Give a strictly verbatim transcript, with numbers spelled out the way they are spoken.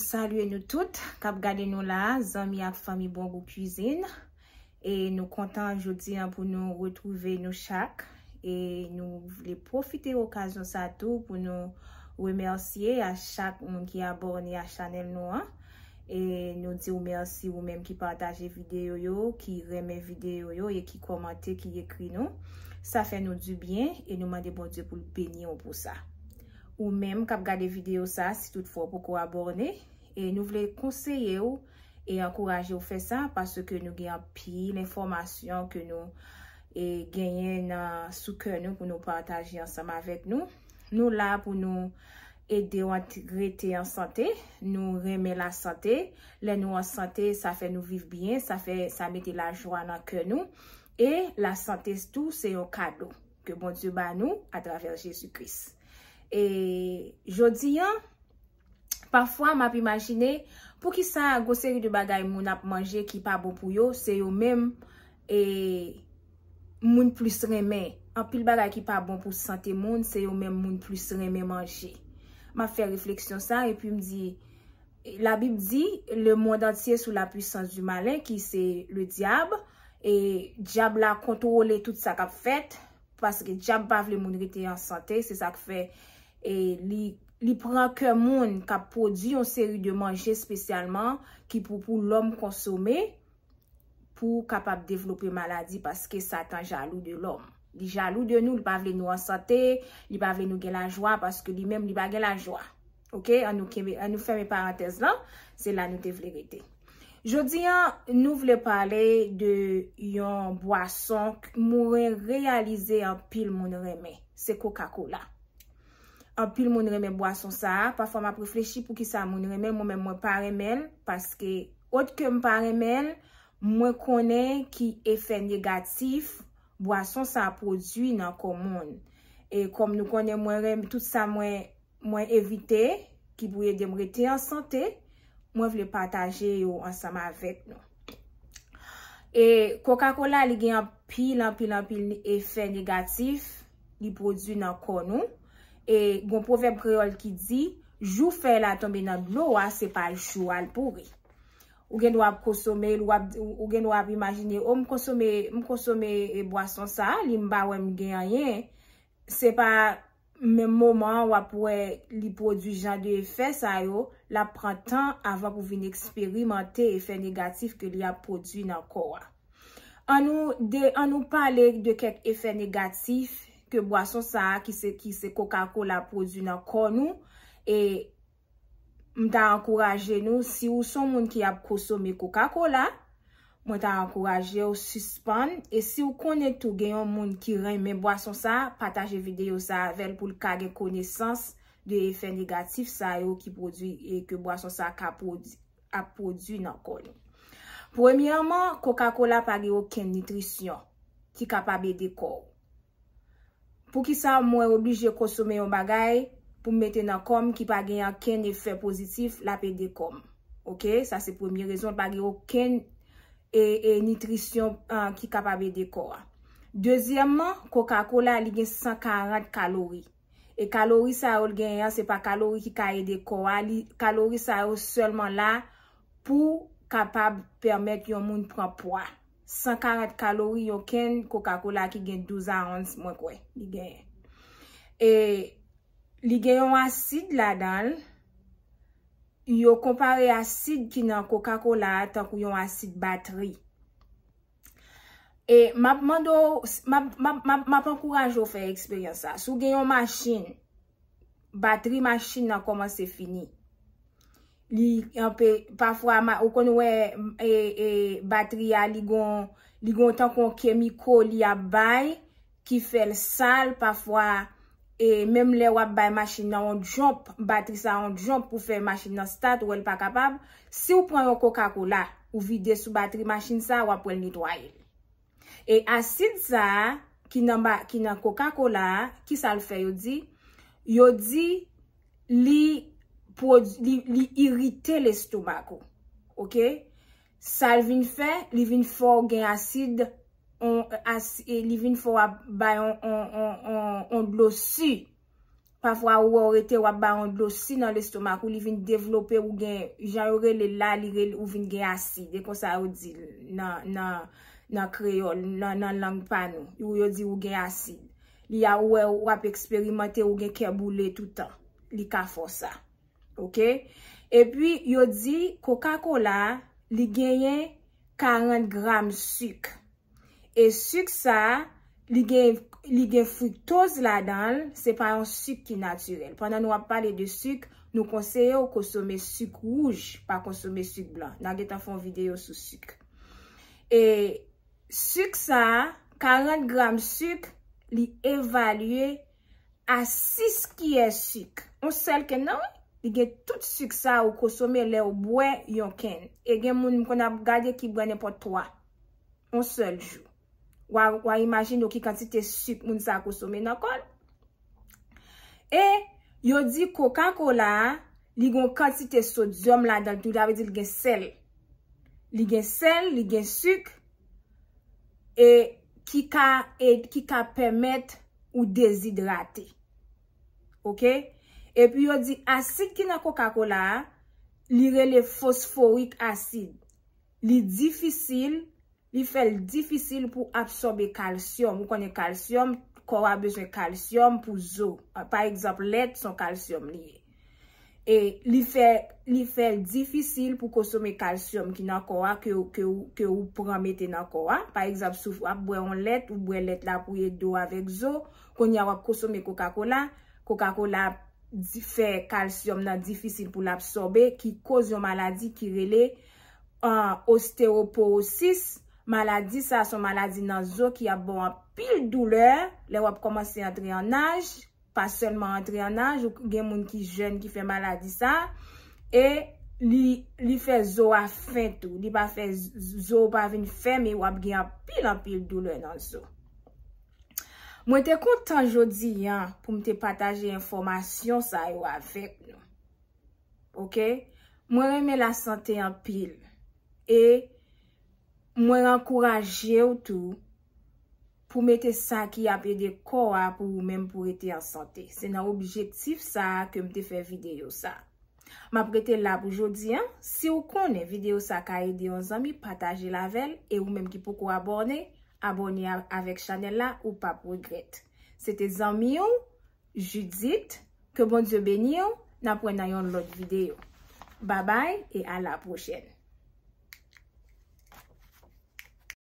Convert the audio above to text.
Salye nou tout k ap gade nou la, zanmi ak fanmi Bon Gou Kwizin. E nou kontan jodi an pou nou retwouve nou chak. E nou vle pwofite okazyon sa tou pou nou remèsye a chak moun ki abòne a chanèl nou an. E nou di w mèsi ou menm ki pataje videyo yo, ki renmen videyo yo e ki kòmante, ki ekri nou. Sa fè nou dibyen e nou mande Bondye pou l beni w pou sa. Ou menm k ap gade videyo sa, si toutfwa w poko abòne, e nou vle konseye w e ankouraje w fè sa, paske nou gen anpil enfòmasyon ke nou e genyen nan sou kè nou pou nou pataje ansanm avèk nou. Nou la pou nou ede w ant- rete an sante, nou renmen lasante. Lè nou an sante, sa fè nou viv byen, sa fè sa mete lajwa nan kè nou. E lasante tou se yon kado ke Bondye ba nou atravè Jezi Kris. E jodi an, pafwa m ap imajine poukisa gon seri de bagay moun ap manje ki pa bon pou yo, se yo menm e moun plis renmen. Anpil bagay ki pa bon pou sante moun, se yo menm moun plis renmen manje. M ap fè refleksyon sa, epi m di, Labib di, le monde entier sous la puissance du malin, ki se le dyab, e dyab la kontwole tout sa k ap fèt, paske dyab pa vle moun rete an sante, se sa k fè e li, li pran kè moun k ap pwodui yon seri de manje espesyalman ki pou, pou lòm konsome, pou kapab devlope maladi, paske Satan jalou de lòm. Li jalou de nou, li pa vle nou an sante, li pa vle nou gen lajwa, paske li menm li pa gen lajwa. Oke, an nou kenbe, an nou fèmen parantèz lan, se la nou te vle rete. Jodi an, nou vle pale de yon bwason k- mwen reyalize anpil moun renmen. Se Coca-Cola. Anpil moun renmen bwason sa a. Pafwa m ap reflechi poukisa moun renmen l, mwen menm mwen pa renmen l, paske ot ke m pa renmen l, mwen konnen ki efè negatif bwason sa a pwodui nan kò moun. E kòm nou konnen mwen renmen tout sa mwen, mwen evite, ki pou ede m rete an sante, mwen vle pataje yo ansanm avèk nou. E Coca-Cola, li gen anpil, anpil, anpil efè negatif li pwodui nan kò nou. E gon pwovèb kreyòl ki di, jou fèy la tonbe nan dlo a, se pa jou a l pouri. Ou gen dwa ap konsome l, ou ap, ou gen dwa ap imajine, o, m konsome, m konsome e bwason sa a, li m pa wè m gen anyen. Se pa menm moman an w ap wè li pwodui jan de efè sa yo, l ap pran tan avan pou vin eksperimante efè negatif ke li ap pwodui nan kò a. An nou de, an nou pale de kèk efè negatif ke bwason sa a ki se, ki se Coca-Cola pwodui nan kò nou. E m ta ankouraje nou, si ou se yon moun ki ap konsome Coca-Cola, mwen ta ankouraje w sispann. E si w konnen tou gen yon moun ki renmen bwason sa a, pataje videyo sa a avè l pou l ka gen konesans de efè negatif sa yo ki pwodui e ke bwason sa a ka pwodui, ap pwodui nan kò nou. Premyèman, Coca-Cola pa gen okenn nitrisyon ki kapab ede kò w. Poukisa mwen oblije konsome yon bagay pou m mete nan kò m ki pa gen ankenn efè pozitif l ap ede kò m? Oke, sa se premye rezon, l pa gen okenn e, e nitrisyon ah, ki kapab ede kò a. Dezyèmman, Coca-Cola li gen san karant kalori. E kalori sa yo l genyen an, se pa kalori ki ka ede kò a, li, kalori sa yo sèlman la pou kapab pèmèt yon moun pran pwa. San karant kalori yon kenn Coca-Cola ki gen douz a onz, mwen kwè, li genyen. E li gen yon asid ladan l, yo konpare asid ki nan Coca-Cola a tankou yon asid batri. E m ap mande w, m ap, m ap, m ap, m ap ankouraje w fè eksperyans sa. Si w gen yon machin, batri machin nan kòmanse fini. Li anpe, pafwa, ma- ou konn wè e, e, batri a, li gon, li gon tankou yon kemiko li ap bay, ki fè l sal, pafwa, e menm lè w ap bay machin nan yon jump, batri sa yon jump pou fè machin nan start, ou wè l pa kapab. Si w pran yon Coca-Cola, ou vide sou batri machin sa, w ap wè l netwaye l. E asid sa a, ki nan, ba- ki nan Coca-Cola a, ki sa l fè yo di? Yo di li, pwodui, li, li irite lestomak ou. Oke? Sa l vin fè, li vin fè w gen asid, on, as, e li vin fè w ap bay on, on, on, on, on dlo si. Pafwa ou wè ou rete, w ap ba yon dlo si nan lestomak ou, li vin devlope, ou gen, jan yo rele l la, li rele, ou vin gen asid. E konsa yo di l nan, nan, nan kreyòl, nan, nan lang pa nou. Ou yo di ou gen asid. Li a ou wè ou ap eksperimante, ou gen kè boule toutan. Li ka fè w sa. Oke? Epi, yo di Coca-Cola, li genyen karant gram sik. E sik sa, li gen, li gen friktoz ladan l, se pa yon sik ki natirèl. Pandan nou ap pale de sik, nou konseye w konsome sik wouj, pa konsome sik blan. N a gentan fè yon videyo sou sik. E sik sa, karant gram sik, li evalye a sis kiyè sik. On sèl kenn nan, wi. Li gen tout sik sa ou konsome lè ou bwè yon kenn. E gen moun m konn ap gade ki bwè nenpòt twa. On sèl jou. W a, w a imajine w ki kantite sik moun sa konsome nan kò l. E yo di Coca-Cola a, li gen yon kantite sodyòm ladan l tou, sa vle di l gen sèl. Li gen sèl, li gen sik, e ki ka, e ki ka pèmèt ou dezidrate. Oke? Epi yo di asid ki nan Coca-Cola a, li rele fosforik asid. Li difisil, li fè l difisil pou absòbe kalsyòm. Ou konnen kalsyòm, kò a bezwen kalsyòm pou zo. Pa egzanp, lèt se yon kalsyòm li ye. E li fè, li fè l difisil pou konsome kalsyòm ki nan kò a ke, ke, ou- ke ou pran mete nan kò a. Pa egzanp, si w ap bwè yon lèt, ou bwè lèt la pou ede w avèk zo, kounye a w ap konsome Coca-Cola, Coca-Cola di- fè kalsyòm nan difisil pou l absòbe, ki koz yon maladi ki rele, ah, osteyoporosis. Maladi sa se yon maladi nan zo ki ap ba w anpil doulè lè w ap kòmanse antre an aj, pa sèlman antre an aj, ou gen moun ki jèn ki fè maladi sa, e li, li fè zo a fen tou, li pa fè z- zo pa vin fèm e w ap gen anpil, anpil doulè nan zo. Mwen te kontan jodi a pou m te pataje enfòmasyon sa yo avèk nou. Oke? Mwen renmen lasante anpil. E mwen ankouraje w tou pou mete sa ki ap ede kò a pou ou menm pou rete an sante. Se nan objektif sa a ke m te fè videyo sa. M ap rete la pou jodi a. Si w konnen videyo sa ka ede yon zanmi, pataje l avè l. E ou menm ki poko abòne, abòne a- avèk chanèl la, ou p ap regrèt. Se te zanmi w, Judith. Ke Bondye beni w. N ap wè nan yon lòt videyo. Babay e a la pwochèn.